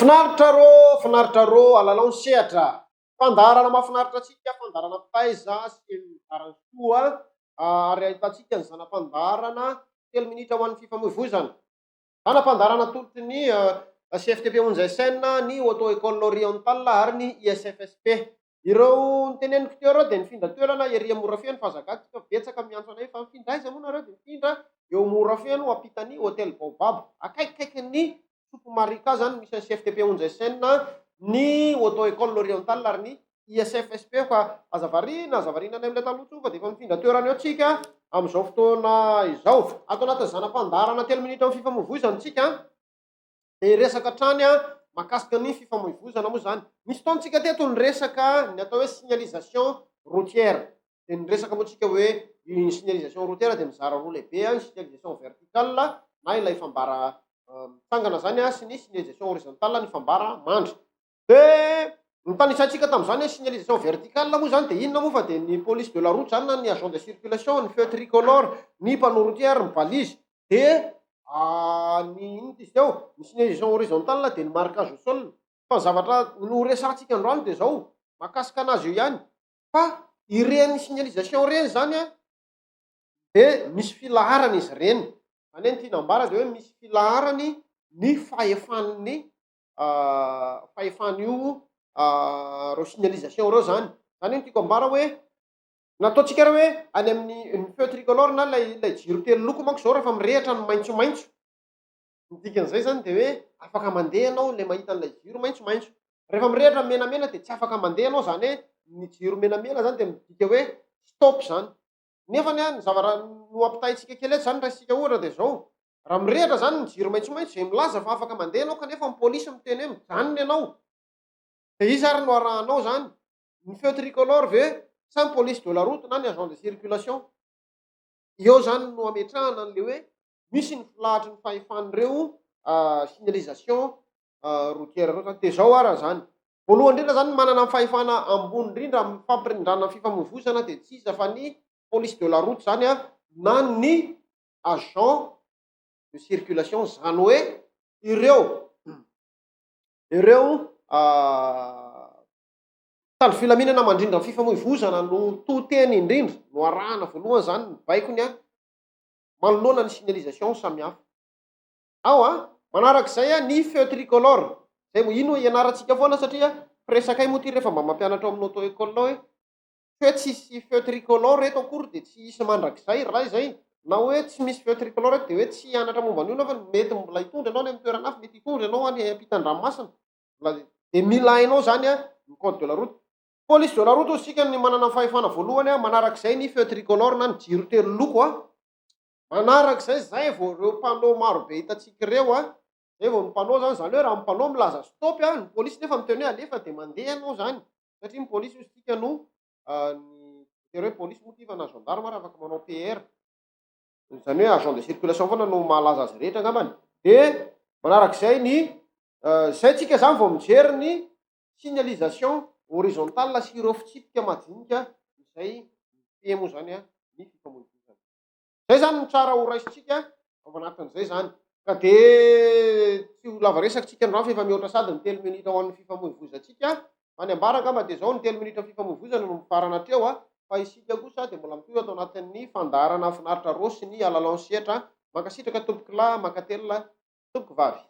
Finaritra rô, finaritra rô, alalao ny sehatra. Fandaharana mahafinaritra antsika, fandaharana mpitaiza sy mizara ny soa ary ahitantsika ny zana-pandaharana telo minitra ho an'ny fifamoivoizana. Zana-pandaharana atolotry ny CFTP Onja SN, ny Auto Ecole Orientale ary ny ISFSP. Ireo noteneniko teo ireo dia nifindra toerana ery Morafeno fa aza gaga fa betsaka miantso anay fa mifindra aiza moa nareo dia mifindra eo Morafeno ampitan'ny Hotel Baobab akaikikaikin'ny Soupe Marika zany misy an'ny CFTP Onja SN, ny Auto Ecole Orientale ary ny ISFSP fa aza variana aza variana any amin'ilay taloha intsony fa dia efa mifindra toerana eo tsika amin'izao fotoana izao. Ato anatin'ny zana-pandaharana telo minitra amin'ny fifamoivoizana tsika dia resaka hatrany mahakasika ny fifamoivoizana moa izany. Nisy fotoana tsika teto niresaka ny atao hoe signalisation routière. Dia niresaka moa tsika hoe ny signalisation routière dia mizara roa lehibe, ny signalisation verticale na ilay fambara mitsangana izany sy ny signalisation horizontale ny fambara mandry. Dia notanisaintsika tamin'izany hoe signalisation verticale moa izany dia inona moa fa dia ny police de la route izany na ny agent de circulation, ny feu tricolore, ny panneau routière, ny balise. Dia ny inona izy teo? Ny signalisation horizontale dia ny marquage au sol. Fa ny zavatra noresahantsika androany dia izao, mahakasika an'azy io ihany, fa ireny signalisation ireny izany an, dia misy filaharana izy ireny. Izany hoe ny tiana ambara dia hoe misy filaharany ny fahefan'ny fahefan'io ireo signalisation ireo izany. Izany hoe ny tiako ambara hoe nataontsika ary hoe any amin'ny ny feu tricolore na ilay ilay jiro telo loko manko izao rehefa mirehitra ny maitsomaitso, ny dikan'izay izany dia hoe afaka mandeha ianao ilay mahita an'ilay jiro maitsomaitso. Rehefa mirehitra ny menamena dia tsy afaka mandeha ianao, izany hoe ny jiro menamena izany dia midika hoe stop izany. Nefany an, ny zavatra noampitaintsika kely eto izany raisintsika ohatra dia izao, Raha mirehitra zany ny jiro maitsomaitso izay milaza fa afaka mandeha ianao kanefa ny polisy miteny hoe mijanona ianao dia iza ary no arahanao zany? Ny feu tricolore ve sa ny police de la route na ny agent de circulation? Eo zany no ametrahana an'le hoe misy ny filahatry ny fahefan'ireo signalisation routière ireo zany. Dia zao ara zany, voalohany indrindra zany ny manana ny fahefana ambony indrindra amin'ny fampirindrana ny fifamoivoizana dia tsy iza fa ny police de la route zany an na ny agent de circulation zany hoe ireo ireo mpitandro filaminana mandrindra ny fifamoivozana no to teny indrindra no arahana voalohany zany ny baikony a manoloana ny signalisation samihafa ao a manarak'izay a ny feu tricolore zay moa ino ianarantsika foana satria firesakay moa ty rehefa mba mampianatra ao amin'ny auto école ao hoe Tsy hoe tsisy feu tricolore eto akory dia tsy hisy mandrakizay ry zay, na hoe tsy misy feu tricolore eto dia hoe tsy hianatra momba an'io nefa mety mbola hitondra ianao any amin'ny toerana hafa, mety hitondra ianao any ampitan-dranomasina, mbola dia mila hainao zany an ny code de la route. Police de la route hozy isika ny manana ny fahefana voalohany an, manarak'izay ny feu tricolore na ny jiro telo loko an, manarak'izay zay vao ireo panneau maro be hitantsika ireo an, zay vao ny panneau zany, zany hoe raha ny panneau milaza stop an, ny polisy nefa miteny hoe alefa dia mandeha ianao zany, satria ny polisy hozy tsika no ny voatery hoe polisy moa ty fa na gendarme ary afaka manao PR, izany hoe agent de circulation foana no mahalaza azy rehetra angambany, de manarak'izay ny zay tsika zany vao mijery ny signalisation horizontale sy ireo fitsipika madinika izay mifehy moa zany ny fifamoivoizana. Zay zany no tsara ho raisintsika ao anatin'izay zany. Ka de tsy ho lava resaka tsika androany fa efa mihoatra sady ny telo minitra ho an'ny fifamoivoizantsika. Fa ny ambara angamba de zao, ny telo minitra fifamoivoizana no mifarana hatreo a, fa isika kosa de mbola mitohy ato anatin'ny fandaharana Finaritra Rô sy ny Alalao ny Sehatra. Mankasitraka tompokolahy, mankatelina tompokovavy.